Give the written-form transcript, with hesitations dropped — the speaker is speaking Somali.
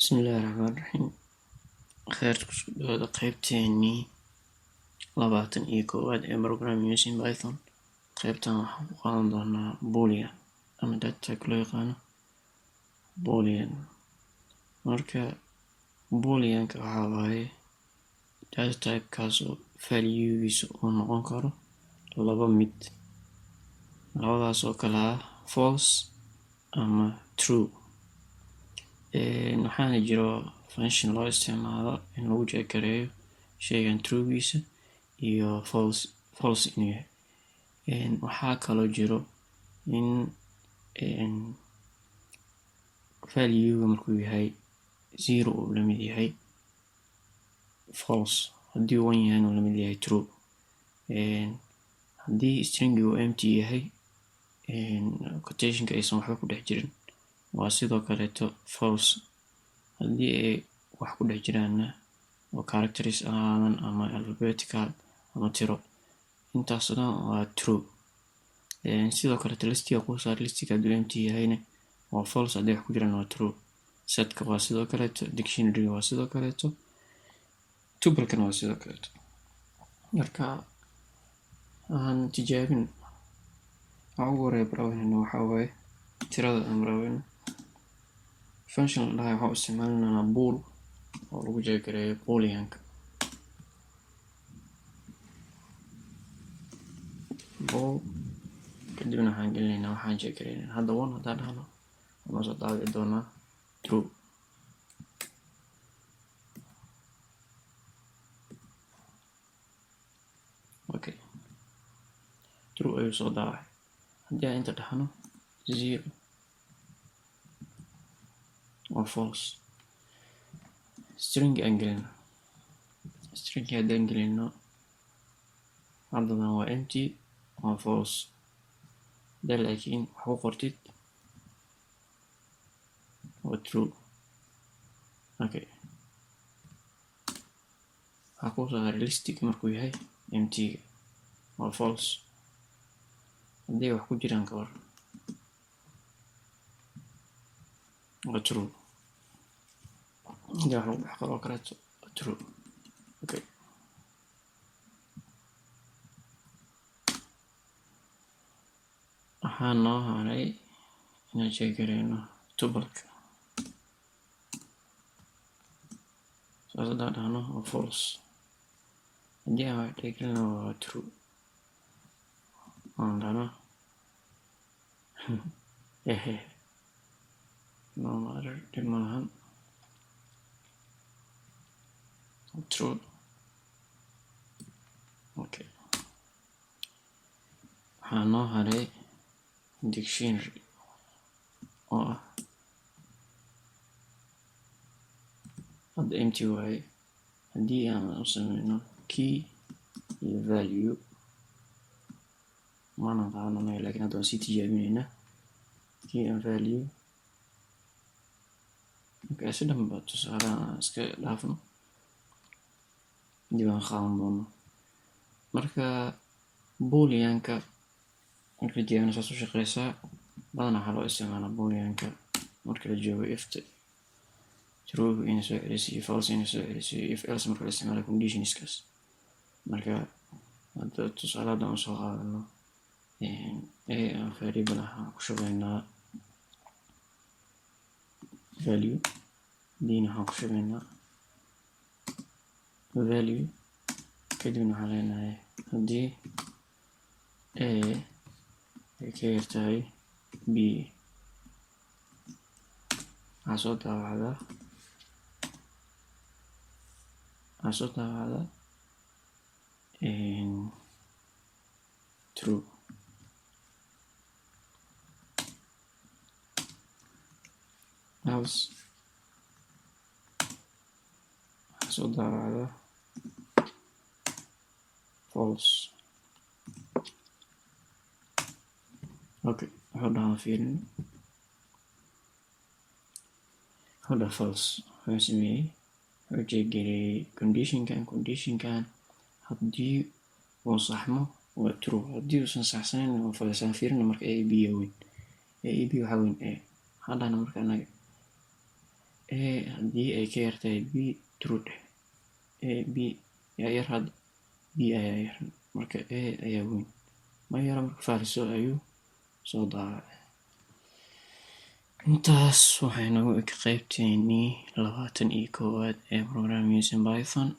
Bismillahi Raxmaani Raxiim. Kheyrta, kusoo dhawaada qeybteenii 21aad ee Programming Using Python. Qeybtan waxaan ku qaadan doonaa Boolean ama data type loo yaqaano Boolean. Marka Booleanka waxaa waaye data type kaasoo value-giisa uu noqon karo laba mid, labadaas oo kala ah false ama true. Waxaana jiro function loo isticmaalo in lagu check gareeyo sheygan true-giisa iyo false inuu yahay. Waxaa kaloo jiro in value-ga markuu yahay zero uu lamid yahay false, haddii uu one yahayna uu lamid yahay true. Haddii string-iga uu empty yahay, quotation-ka aysan waxba ku dhex jirin, waa sidoo kaleeto false. Haddii ay wax ku dhex jiraanna, oo characters ahaadan ama alphabetical ama tiro, intaas oo dhan waa true. Sidoo kaleeto listiga kuu saar, listiga hadduu empty yahayna waa false, haddii wax ku jiraan waa true. Setka waa sidoo kaleeto, dictionary waa sidoo kaleeto, tuple-kana waa sidoo kaleeto. Marka aan tijaabin. Waxa ugu horeeya baraaweynayna waxaa waaye tirada aan baraaweyno. Function la dhahayo waxaan u isticmaalinaynaa bool oo lagu check gareeyo booleanka. Bool, kadibna waxaan gelinaynaa waxaan check gareynayna. Hadda one haddaan dhahno, waxaan noo soo daawici doonaa true. Okay, true ayuu soo daawacay. Haddii aan inta dhahno zero, waa false. String aan gelino, string haddaan gelino haddadan waa empty, waa false. Haddaa laakiin wax ku qortid, waa true. Okay, waxaa kuu soo haray listiga. Markuu yahay empty-ga waa false. Haddii wax ku jiraan ka war? Waa true. Haddii wax lagu dhex qoro oo kaleeto, waa true. Okay, waxaa noo haray inaan check gareyno tuple-ka. Saas haddaan dhahno waa false, haddii aan wax dhexgelino waa true. Aan dhahno ehe, no matter, dhib ma lahan, true. Okay, waxaa noo haray dictionary oo ah hadda empty waaye. Haddii aan u sameyno key iyo value, maanan qaadan anaga, lakin hadda waan sii tijaabineynaa key and value. Okay, si dhan ba tusaalahan aan iska dhaafno, dib aan qaadan doono. Marka booleanka marka la tijaabino saas u shaqeysaa. Badanaa waxaa loo isticmaalaa booleanka marka la joogo ifta, true inay soo celiso iyo false inay soo celiso, iyo if else marka la isticmaalo conditionskaas. Marka hadda tusaale haddaan usoo qaadano a aan variable ah, waxaan ku shubaynaa value, b na waxaan ku shubaynaa value. Kadibna waxaan leenahay haddii a ay ka yar tahay b, waxaa soo daawacdaa true. Else waxaa soo daawacdaa false. Okay, wuxuu dhahaa fiirin, wuxuu dhaha false. Wuxuu sameeyey, wuxuu check gareeyey conditionkan. Conditionkan haddii uu saxmo waa true, haddii uusan saxsanayn waa false. Aan fiirino marka a, b yaa weyn? A, b waxaa weyn a. Waxaan dhahnaa marka anaga A haddii ay ka yartahay B, true dheh. A, B yaa yar hadda? B ayaa yar, marka A ayaa weyn. Ma yara, marka false ayuu soo daabacay. Intaas waxay nagu eg qeybteenii 21aad ee program using Python.